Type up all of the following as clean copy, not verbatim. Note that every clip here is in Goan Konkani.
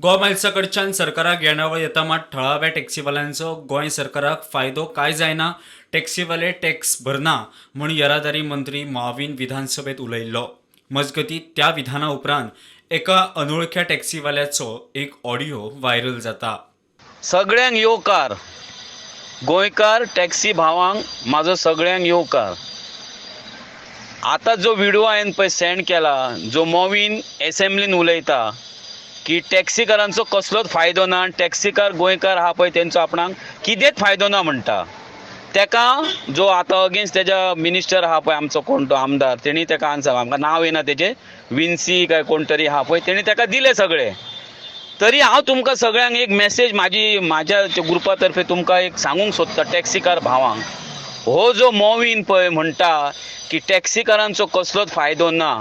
गोवा मायल्सा कडच्यान सरकाराक येणावळ येता मात थळाव्या टॅक्सीवाल्यांचो गोंय सरकाराक फायदो काय जायना, टॅक्सीवाले टॅक्स भरना म्हूण येरादारी मंत्री माविन विधानसभेत उलयल्लो. मजगतीं, त्या विधाना उपरांत एका अनोळख्या टॅक्सीवाल्याचो एक ऑडियो व्हायरल जाता. सगळ्यांक येवकार. गोंयकार टॅक्सी भावांक म्हाजो सगळ्यांक येवकार. आतां जो विडिओ हांवें पळय सेंड केला, जो मोवीन एसेंब्लीन उलयता की टॅक्सीकारांचो कसलोच फायदो ना आनी टॅक्सीकार गोंयकार आहा पळय तेंचो आपणाक कितेंच फायदो ना म्हणटा. तेका जो आतां अगेन्स्ट तेज्या मिनिस्टर आहा पळय, आमचो कोण तो आमदार, तेणी तेका आन्सर, आमकां नांव येना तेजें, विन्सी काय कोण तरी आहा पळय, तेणी तेका दिलें सगळें. तरी हांव तुमकां सगळ्यांक एक मॅसेज म्हाजी म्हाज्या ग्रुपा तर्फे तुमकां एक सांगूंक सोदता, टॅक्सीकार भावांक, हो जो मोवीन पळय म्हणटा की टॅक्सीकारांचो कसलोच फायदो ना,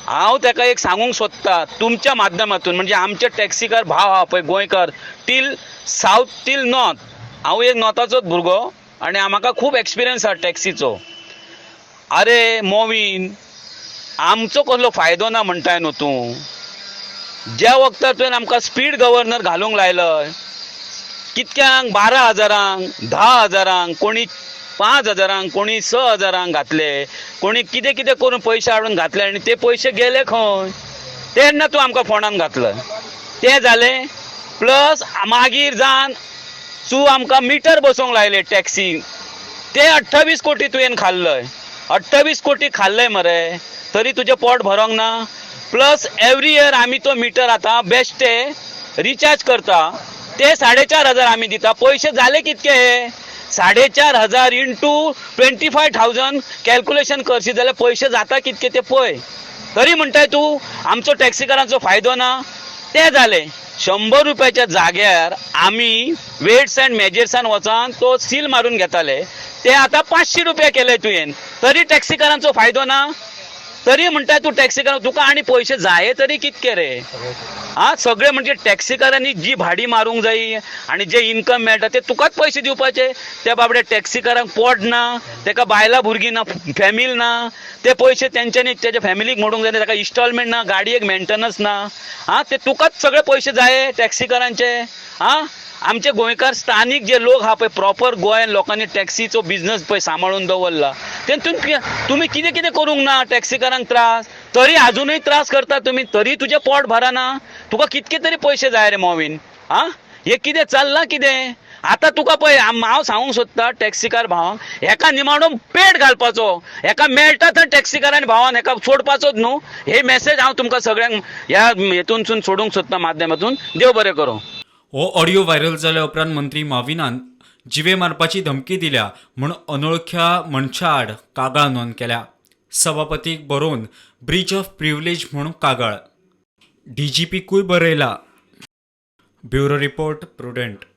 हांव तेका एक सांगूंक सोदता तुमच्या माध्यमातून. म्हणजे आमचे टॅक्सीकार भाव आहा पळय गोंयकार, टील सावथ टील नॉर्थ, हांव एक नॉर्थाचोच भुरगो आनी म्हाका खूब एक्सपिरियन्स आहा टॅक्सीचो. अरे मोवीन, आमचो कसलो फायदो ना म्हणटाय न्हू तूं. ज्या वखतार तुवें आमकां स्पीड गव्हर्नर घालूंक लायलो, कितक्यांक, 12 हजारांक, 10 हजारांक, कोणी 5 हजारांक, कोणी 6 हजारांक घातले, कोणी कितें कितें करून पयशे हाडून घातले आनी ते पयशे गेले खंय? तेन्ना तूं आमकां फोंडान घातलं. तें जालें, प्लस मागीर जावन तूं आमकां मिटर बसोवंक लायले टॅक्सी, ते 28 कोटी तुवें खाल्लय. 28 कोटी खाल्लय मरे, तरी तुजें पोट भरोंक ना. प्लस एवरी इयर आमी तो मिटर आतां बेश्टे रिचार्ज करता, ते 4,500 आमी दिता. पयशे जाले कितके हे? 4,500 इंटू 25,000 कॅल्क्युलेशन करशी जाल्यार पयशे जाता कितके ते पळय. तरी म्हणटाय तूं आमचो टॅक्सीकारांचो फायदो ना. ते जालें, 100 रुपयाच्या जाग्यार आमी वेट्स अँड मेजर्सान वचान तो सील मारून घेताले, ते आतां 500 रुपया केले तुवें. तरी टॅक्सीकारांचो फायदो ना. तरी म्हणटाय तूं टॅक्सीकार, तुका आनी पयशे जाये तरी कितके रे? आ सगळे म्हणजे टॅक्सीकारांनी जी भाडी मारूंक जायी आनी जे इन्कम मेळटा ते तुकाच पयशे दिवपाचे. त्या बाबड्या टॅक्सीकारांक पोट ना, तेका बायलां भुरगीं ना, फॅमिली ना, ते पयशे तेंच्यांनी तेच्या फॅमिलीक मोडूंक जाय. ताका इन्स्टॉलमेंट ना, गाडयेक मेंटेनन्स ना. आं, ते तुकाच सगळे पयशे जाये टॅक्सीकारांचे. आं, आमचे गोंयकार स्थानीक जे लोक आहा पळय, प्रॉपर गोंयान लोकांनी टॅक्सीचो बिजनस पळय सांबाळून दवरला, तेतून तुमी कितें कितें करूंक ना. टॅक्सीकारांक त्रास, तरी आजुनूय त्रास करता तुमी, तरी तुजें पोट भरना. तुका कितके तरी पयशे जाय रे मोवीन? आं, हें कितें चल्लां कितें आतां तुका? पळय, हांव सांगूंक सोदता टॅक्सीकार भावांक, हेका निमाणो पेट घालपाचो. हेका मेळटा थंय टॅक्सीकारान भावान हेका सोडपाचोच न्हू. हे मॅसेज हांव तुमकां सगळ्यांक ह्या हेतूनसून सोडूंक सोदता माध्यमातून. देव बरें करूं. हो ऑडियो व्हायरल जाल्या उपरांत मंत्री माविनान जिवे मारपाची धमकी दिल्या म्हूण अनोळख्या मनशा आड कागाळ नोंद केल्या. सभापतीक बरोवन ब्रीच ऑफ प्रिव्हिलेज म्हूण कागाळ डीजीपीकूय बरयला. Bureau report, Prudent.